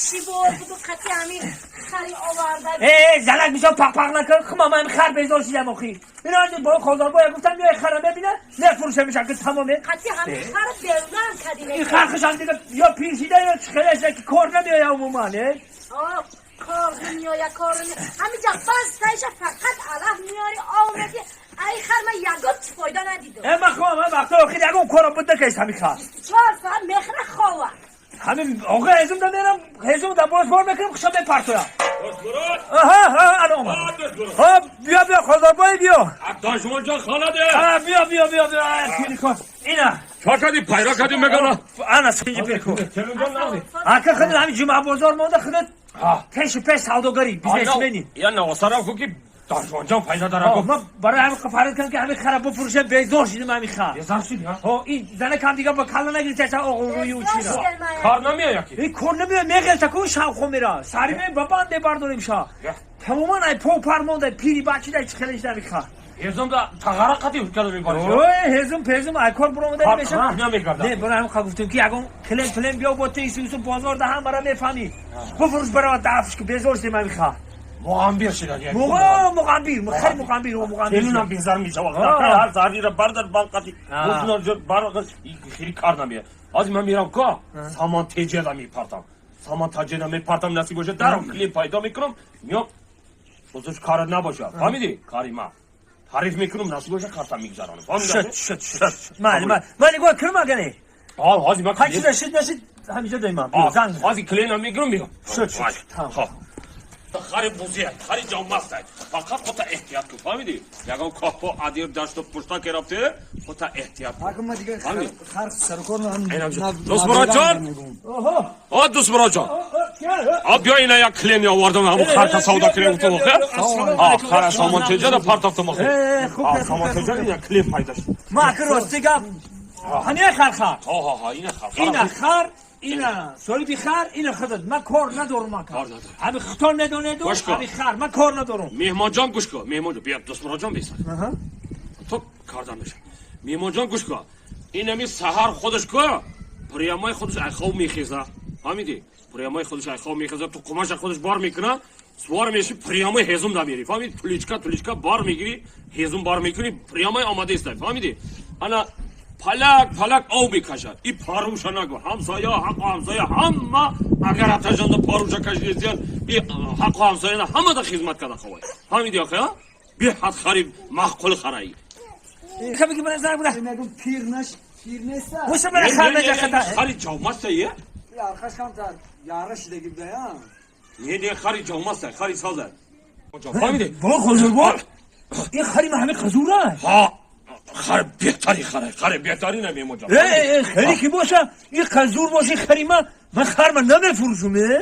Чӣ бор буду қати ҳамин хари оварда? Э, занак, бисёр пақ-пақ накун. Хума, ман хар безор шидам охи. Ино бо хозорбоя гуфтам, биёй, хара мебина, мефурӯшамиш, аки тамоме. Қати ҳамин хара берунам кадӣ. Ин хар хушам дига ё пир шида, ё хелеша ки кор намеоя умуман, э. Кор меоя, кор ҳамиҷа бастаиша, фақат алаф меёри, ов меди. Ай хар ман ягон чӣ фоида надидам. Э, ман хоҳам, ман вақто охир ягон коро буд накист ҳамин хар. 24 соат мехра, хова. Ҳамин оға ҳезум да мерам, ҳезум да боз бор мекунам, хушам мепартоям. Аҳа, ана омад. Ҳа, биё, биё, хозорбои, биё. Дашмонҷон, хонаде? Биё, биё, биё, биё, кор ина. Чо кардӣ, пайро кардӣ, мегана? Ана синҷи пеку ака, худат ҳамин ҷумъабозор монда, худат пешу пеш савдогарӣ, бизнесмени. Я навосарам ку, ки Дашмонҷон пайдо дара. Ман барои ҳамин фарид кардам, ки ҳамин хара бифурӯшам, безор шидим ҳамин хар. Безор шидӣ? Ҳо, ин занакам дига ба калла нагирифташа, оғрӯю чира. Кор намеоя ки? Ин кор намеоя, меғелта ку, шавхо мера сари ме ба банд мебардорем ша. Тамоман ай по пар монда, пири бачида, чӣ хеле шида ҳамин хар. Ҳезум да тағара қати ҳуккада мебариш. Ой, ҳезум пезум ай кор буромада мешава. Намегардад. Не, барои ҳамин гуфтем, ки ягон клиент плен биё, бо тисусу бозор да ҳамара мефаҳмӣ, бифурӯш, барава, дафш ку, безор шидем ҳамин хар. Муғамбир шида. Муғамбир, хеле муғамбир, муғамбир. Келинам безар мешава. Ҳар зарира бардар балқати. Бар хеле кар намея. Ҳозир ман мерам ка, самон теҷада мепартам. Самон таҷеда мепартам, насиб боша, даром клиент пайдо мекунам, миём. Бозош карат набоша. Фаҳмидӣ? Кари ма. Тариф мекунам, насиб боша, картам мегузаронам. Фаҳмидӣ? Шуд, шуд, шуд. Майли, майли. Ман нигоҳ кунам агане. А, ҳозир ман Ҳар чиза шуд, нашид, ҳамиҷа доимам. Занг. Ҳозир клиентам мегирам, мегам. Шуд, шуд. Хоб. Хари бузия, хари ҷонмаста. Фақат хута эҳтиёт кун, фаҳмидӣ? Ягон коҳпо, адир, дашту пушта ки рафте, хута эҳтиёт кун. Ҳакм, ма дига хар сарукор. Дӯстмуроҷон! О, дӯстмуроҷон! А, биё, ина як клиент овардам, ҳамун харта савдо кунем, гуфтам охе. А, хара самон теҷара партофтам охе. А, самон теҷара як клиент пайдо шуд. Ма аки рости гап, ҳамин хар хар. Ҳо, ҳо, ҳо, ина хар. Ина хар, ина соҳиби хар, ина худат. Ман кор надорам, ака. Ҳами худтон медонеду ҳами хар, ман кор надорам. Меҳмонҷон, гӯш кун, меҳмонҷон, биё, дӯстмуроҷон, беса. То кардан меша. Меҳмонҷон, гӯш кун. Ин ҳами саҳар худаш ку, прямой худаш ай хоб мехеза. Фаҳмидӣ? Прямой худаш ай хоб мехеза, ту қумаша худаш бор мекуна, сувор меши, прямой ҳезум да мери. Фаҳмидӣ? Туличка, туличка бор мегири, ҳезум бор мекунӣ, прямой омада истай. Фаҳмидӣ? Ана палак палак ов мекашад. И паруша нагу, ҳамсоя, ҳаққу ҳамсоя ҳама агар атажанда паруша кашидезиян, и ҳаққу ҳамсояна ҳамада хизмат карда ховай. Фаҳмидӣ охе? Беҳад хари маъқул хараи. Мегум, пир наш, пир неста. Муса, бара хар меҷахата. Хари ҷавмаста е. Архаш камтар яра шидаги буда. Не, не, хари ҷавмаста, хари соза. Фаҳмидӣ? Бо хозурбор, ин хари ма ҳами қазура. Ҳа, хари беҳтари, хари, хари беҳтари на, меҳмонҷон. Э, хеле ки боша, ин қазур боша, хари ма, ман харма намефурӯшум, э.